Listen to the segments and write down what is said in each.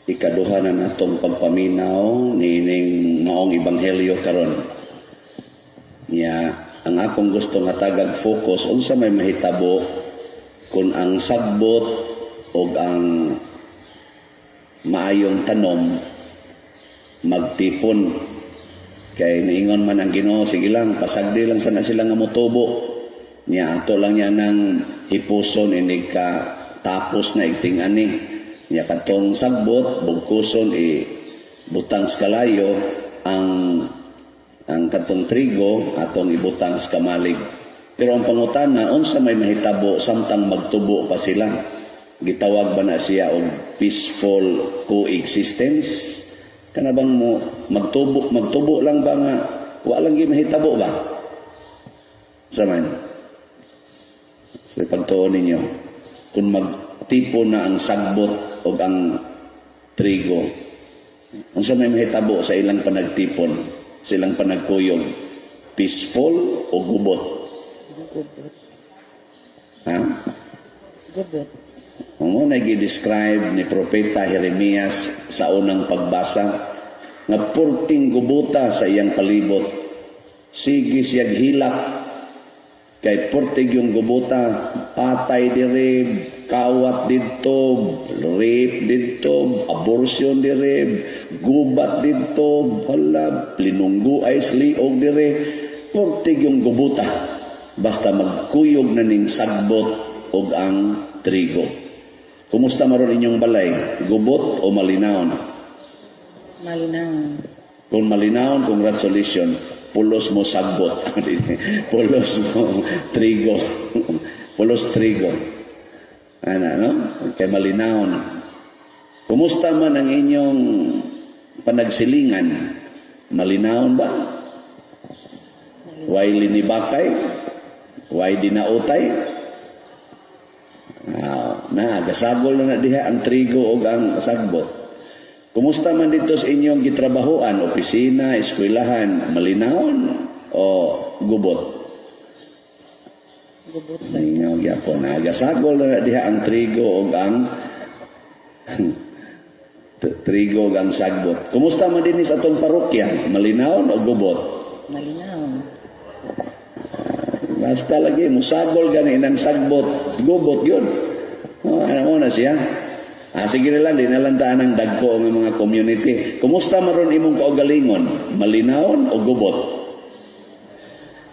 Ikaduha na natong pagpaminaw niining maong ebanghelyo karon. Nya ang akong gusto nga tagag focus, unsa may mahitabo kung ang sagbot ug ang maayong tanom magtipon? Kay niingon man ang Ginoo, sige lang, pasagdi lang sana sila nga motubo. Nya ato lang niya nang hipuson inig ka tapos na igting-ani. Nya katong sagbot bugkuson i butang sa kalayo, ang katong trigo atong ibutang sa kamalig. Pero ang pangutana, unsa may mahitabo samtang magtubo pa sila? Gitawag ba na siya og peaceful coexistence? Kana bang mo magtubo magtubo lang ba nga wa lang gyud mahitabo ba? Sa man? Sa pagtuo ninyo, kung magtipon na ang sagbot o ang trigo, unsa may mahitabo sa ilang panagtipon, sa ilang panagkuyog? Peaceful o gubot? Gubot. Ha? Gubot. Mao na gi-describe ni Propeta Jeremias sa unang pagbasa nga purting gubuta sa iyang palibot. Sige siyag hilak kay purtig yung gubuta, patay diri, kawat didto, rape didto, abortion diri, gubat didto, hala, linunggo ay liog diri, purtig yung gubuta. Basta magkuyog na ning sagbot og ang trigo. Kumusta maron inyong balay? Gubot o malinawon? Malinaw. Kung malinawon, congratulations. Pulos mo sagbot. Pulos mo trigo. Pulos trigo. Ana, no? Kay malinawon. Kumusta man ang inyong panagsilingan? Malinawon ba? Way linibakay? Way dinautay? Ah, na, gasagol na na diha ang trigo ug ang sagbot. Kumusta man dito sa inyong gitrabahoan, opisina, eskwelahan, malinawon o gubot? Gubot sa Ingaw gyapon na gasagol na na diha ang trigo ug ang trigo ug ang sagbot. Kumusta man dinhi sa atong parokya, malinawon o gubot? Malinaw. Basta lagi musagol gani nang sagbot, gubot yun. Oh, ano mo na siya? Ah, sige na lang, di na lang taan ang dagko ng mga community. Kumusta maron imong kaugalingon? Malinawon o gubot?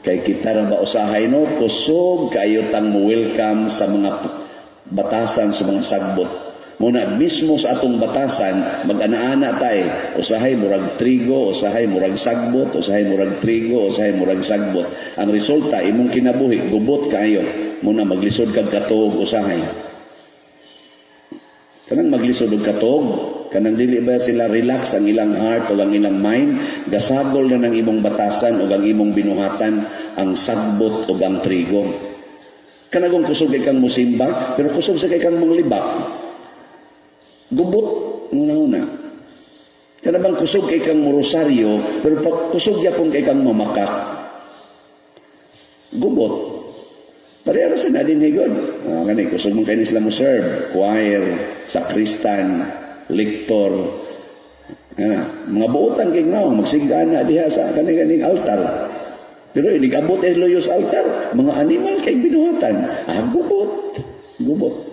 Kay kita ra ba usahay, no, kusog kayo tang mo welcome sa mga batasan sa mga sagbot. Muna mismo sa atong batasan, mag-ana-ana tay, usahay murag trigo, usahay murag sagbot, usahay murag trigo, usahay murag sagbot. Ang resulta, imong kinabuhi gubot kayo. Muna maglisod kag katuog usahay. Kanang maglisod og katuog, kanang dili ba sila relax ang ilang heart o ang ilang mind, gasagol na ng imong batasan o ang imong binuhatan ang sagbot o ang trigo. Kanagong kusog kay kang musimba, pero kusog sa kay kang manglibak. Gubot una-una. Kana bang kusog kay kang morosaryo, pero pag kusog yapon kay kang mamakak. Gubot. Pareho sa na din higod. Ah, kani kusog man kay sila mo serve, choir, sakristan, lektor. Ana, mga buotan kay now magsigana diha sa kani kaning altar. Pero inig abot ay loyos altar, mga animal kay binuhatan. Ah, gubot. Gubot.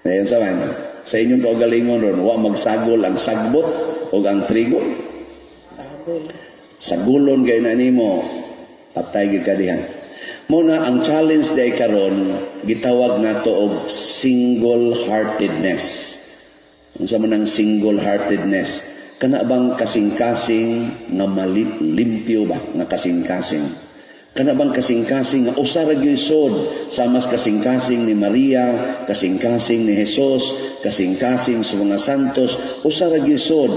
Ngayon sa man, sa inyong kaugalingon ron, wa magsagol ang sagbot o ang trigo. Sagol. Sagulon kay na nimo, patay gyud ka diha. Muna ang challenge day karon gitawag nato og single-heartedness. Unsa man ang single-heartedness? Kana bang kasing-kasing nga malimpyo ba nga kasing-kasing? Kana bang kasing-kasing nga usa ra gyud sod, samas kasing-kasing ni Maria, kasing-kasing ni Jesus, kasing-kasing sa mga santos, usa ra gyud sod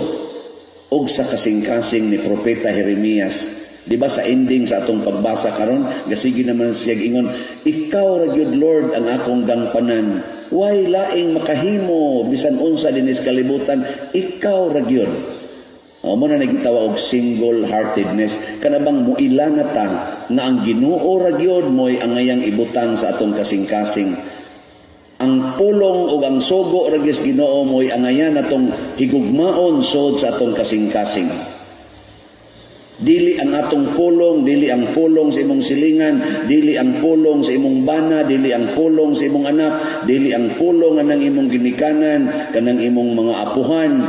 og sa kasing-kasing ni Propeta Jeremias? Di ba sa ending sa atong pagbasa karon, gasigi naman siya ingon, "Ikaw ra gyud, Lord, ang akong gangpanan. Way laing makahimo bisan unsa dinhi sa kalibutan, ikaw ra gyud." O mo na nagitawag og single-heartedness. Kana bang muila na ta nga ang Ginoo ra gyud mo'y angayang ibutang sa atong kasing-kasing. Ang pulong ug ang sugo ra gyud sa Ginoo mo'y angayan natong higugmaon sod sa atong kasing-kasing. Dili ang atong pulong, dili ang pulong sa imong silingan, dili ang pulong sa imong bana, dili ang pulong sa imong anak, dili ang pulong anang imong ginikanan, kanang imong mga apuhan,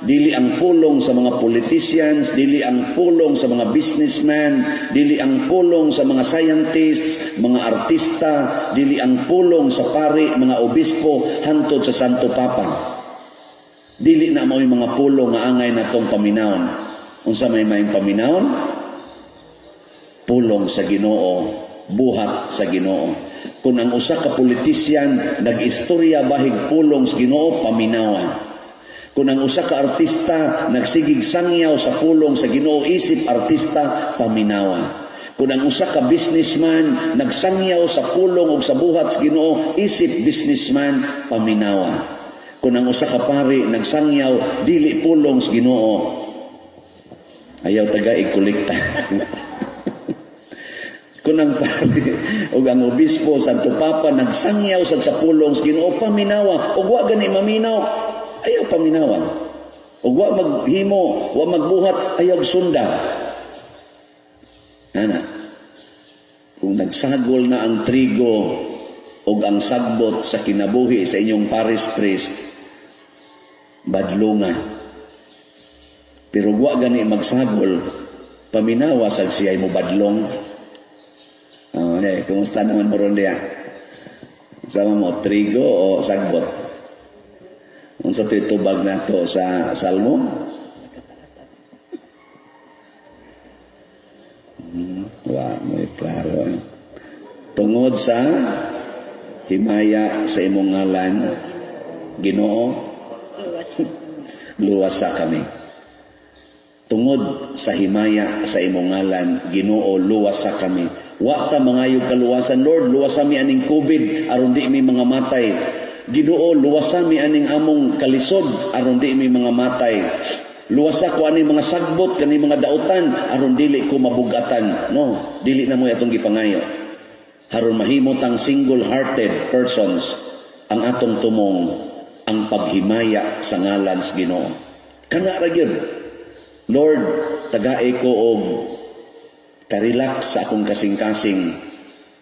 dili ang pulong sa mga politicians, dili ang pulong sa mga businessman, dili ang pulong sa mga scientists, mga artista, dili ang pulong sa pari, mga obispo, hantod sa Santo Papa. Dili na mao'y mga pulong nga angay natong paminawon. Unsa may maayong paminawon? Pulong sa Ginoo, buhat sa Ginoo. Kung ang usa ka politician nag-istorya bahig pulong sa Ginoo, paminawa. Kung ang usa ka artista nagsigig sangyaw sa pulong sa Ginoo isip artista, paminawa. Kung ang usa ka businessman nagsangyaw sa pulong ug sa buhat sa Ginoo isip businessman, paminawa. Kung ang usa ka pari nagsangyaw dili pulong sa Ginoo, ayaw taga ikolekta. Kung ang pari ug ang obispo, Santo Papa, nagsangyaw sad sa pulong sa Ginoo, paminawa. Ug wa gani maminaw, ayaw paminawa. Ug wa maghimo, wa magbuhat, ayaw sunda. Ana. Kung nagsagol na ang trigo ug ang sagbot sa kinabuhi sa inyong parish priest, badlunga. Pero wa gani magsagol, paminawa sag siya'y mo badlong. Oh, eh, kumusta naman mo ron diya? Sama mo, trigo o sagbot? Unsa to'y tubag nato sa Salmo? Wa, may klaro. Eh. Tungod sa himaya sa imong ngalan, Ginoo, Luwas. Luwasa kami. Tungod sa himaya sa imong ngalan, Ginoo, luwasa kami. Wa ta mangayog kaluwasan, Lord, luwasa mi aning COVID aron di mi mga matay. Ginoo, luwasa mi aning among kalisod aron di mi mga matay. Luwasa ko aning mga sagbot kani mga dautan aron dili ko mabugatan. No, dili na mo atong gipangayo. Haron mahimo tang single-hearted persons, ang atong tumong ang paghimaya sa ngalan sa Ginoo. Kana ra gyud. Lord, tagae ko og karelax sa akong kasing-kasing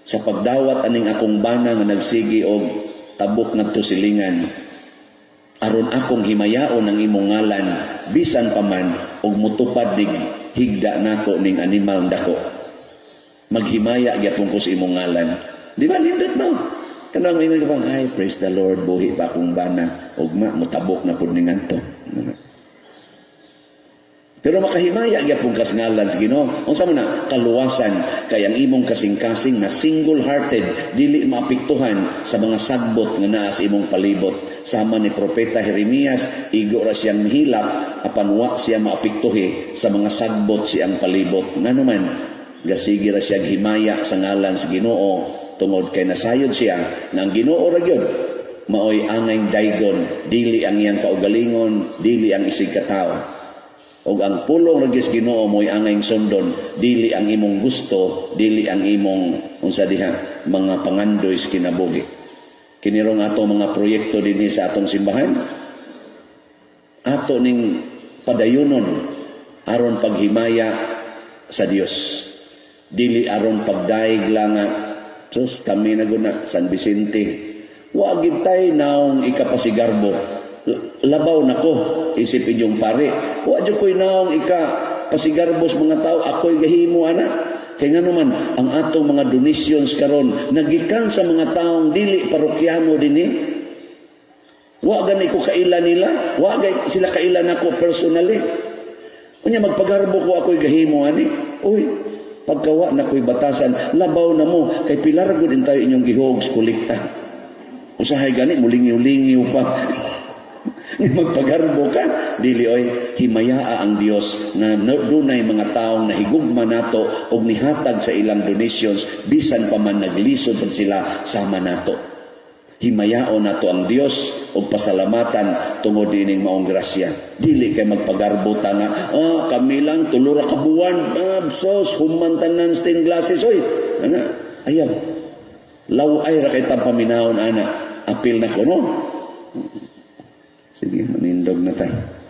sa pagdawat aning akong bana nga nagsigi og tabok ngadto silingan aron akong himayaon ang imong ngalan bisan pa man og mutupad nig higda nako ning animal dako, maghimaya gyapon ko sa imong ngalan. Di ba nindot, no? Kanang ingon ka pa, "Ay, praise the Lord, buhi pa akong bana, ugma motabok na pud ning ngadto." Pero makahimaya gyapon ka sa ngalan sa Ginoo. Unsa man na kaluwasan? Kay ang imong kasing-kasing na single-hearted, dili maapektuhan sa mga sagbot nga naa sa imong palibot. Sama ni Propeta Jeremias, igo ra siyang mihilak apan wa siya maapektuhi sa mga sagbot siyang palibot. Ngano man, gasige ra siya himaya sa ngalan sa Ginoo tungod kay nasayod siya nga ang Ginoo ra gyud maoy angay daygon, dili ang iyang kaugalingon, dili ang isig katawo. Ug ang pulong ra gyud sa Ginoo mo'y angay sundon, dili ang imong gusto, dili ang imong unsa diha mga pangandoy sa kinabuhi. Kini rong atong mga proyekto dinhi sa atong simbahan, ato ning padayunon aron paghimaya sa Dios. Dili aron pagdaig lang nga, sus, kami na guna San Vicente. Wa gid tay naong ikapasigarbo. Labaw nako isip inyong pare. Wa jud ko'y naong ikapasigarbo sa mga tao, ako'y gahimo ana. Kay ngano man, ang atong mga donations karon nagikan sa mga taong dili parokyano dinhi. Wa gani ko kaila nila, wa gani sila kaila nako personally. Unya magpagarbo ko ako'y gahimo ani. Uy, pagkawa na ko'y batasan, labaw na mo kay pilar gud tayo inyong gihog sa kolekta. Usahay gani mulingiw-lingiw pa. Magpagarbo ka, dili oy, himayaa ang Dios nga dunay mga taong nahigugma nato og nihatag sa ilang donations bisan pa man naglisod sad sila sama nato. Himayaon nato ang Dios og pasalamatan tungod dining maong grasya. Dili kay magpagarbo ta nga, "Ah, kami lang 3 ra ka buwan, ah, sos, human tanan stained glasses, oy." Ana, ayaw. Law-ay ra kay paminawon ana. Apil na ko, no? Sige, manindog na tayo.